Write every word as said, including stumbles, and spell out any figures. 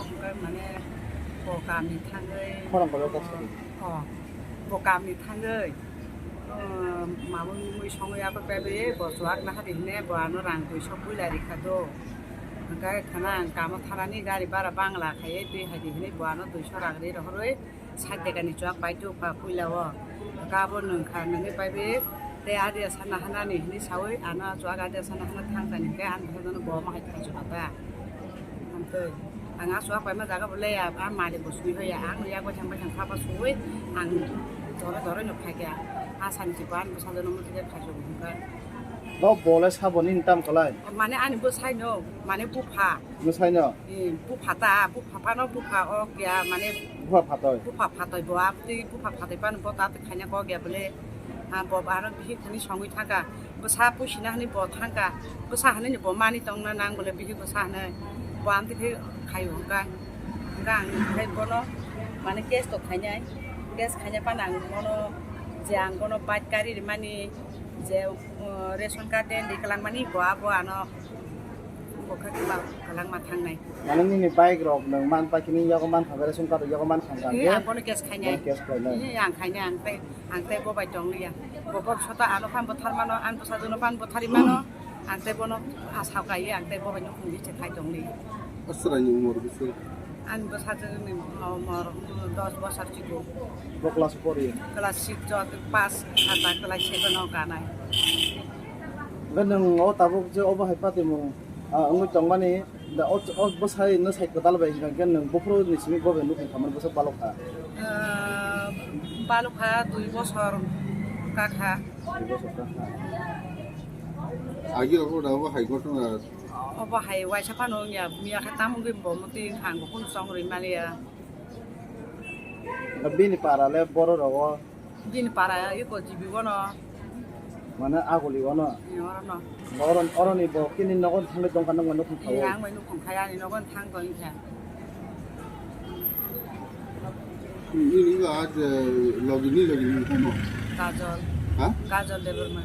Hwnkhe mane bo kamni thangwi, khorang kolok kok sadi. Oh, bo kamni thangwi, oh, mamung mui songwi abo pebe bo chuak nahadi hwnwi bo ano rang duiso puila rikha do. Hwnkhe khana ang kamo thanani gari bara bangla khaiwi twi haidi hwnwi bo ano duiso rang ri rohorwi sat tekani chuak pai tubukha puila o. Hwnkhe abo nwngkha nungwi paibi tei adia sana hanani hwnwi sawi ano chuak adia sana hana thangkani hwnkhe ang bono bo ma hai thangchukha ta. Amtwi ang a chuak paima jaga bo leya, a malik bo sui hoya, ang yak baithang baithang kha ba sui, ang doro doro no phaikha. A sani si ban bwsa jono muti de khaijok hwnkha. Bo bole sabo nini tam kwlai? Mane ani bwsai no, mane bupha. Bwsai no? Eh, bupha ta, bupha phano bupha o kya, mane bupha phatoi. Bupha phatoi bo, amtwi bupha phatoi phano bo ta twi khaina kok ya bole. Ha, bo aro bihik hwnwi songwi thangkha. Bwsa puisina hwnwi bo thangkha, bwsa hwnwi bo mani tongna nang bole bihik bwsa hwnwi bo amtwi khe khaio hwnkha. Hwnkha ang khai bono mane case to khainai, case khaina phano ang bono je ang bono bike gari rimani je, uh, ration card de ri kwlangmani bo abo ano bo khe kwlangma thangnai. Mane nini bike rok nwng man pai khe nini yago man kha ration card yago man kha. Eh, ang bono case khainai. Bono case khainai. Eh, ang khainai ang tei Ang tei bo bai tong liya. Bo bokso ta ano phan bwthar mano, ang bwsajwk no phan bwthari mano. Ang tei bono asa kaiwi ang tei bo bai nukhung di se khai tong liya. Aswk ni umor bisi? Ang bwsajwk ni umor dos bosor chiko. Bo class four ya? Class six jot pass khata class seven o kanai. Hwnkhe nwng o tabuk je obo hai patimung, ah, wngwi tongmani, da o, o bwsai no sai kwtal bai hwnkhe nwng buphuru ni simi bo bai nukhung khamani bwsa balok kha. Ah, balok kha dui bosor kakha. Dui bosor kakha. Agi rok da obo hai ghotona. Obo hai waisa phano wngya, miya khe tamo wngwi bo mwtwi wngkha, ang bo kunu chong rwi maliya. Bini para le borok rogo. Bini para eko jibi bono. Mane aguli bono. Eh, orono. Oron, oroni bo kini nogon thangwi tongkha nokma nukhung Eh, thago. Ang bai nukhung khai ani nogon thang tong kha. Ini ba aaj, eh, logini logini kono. Kajol. Ha? Kajol Debbarma.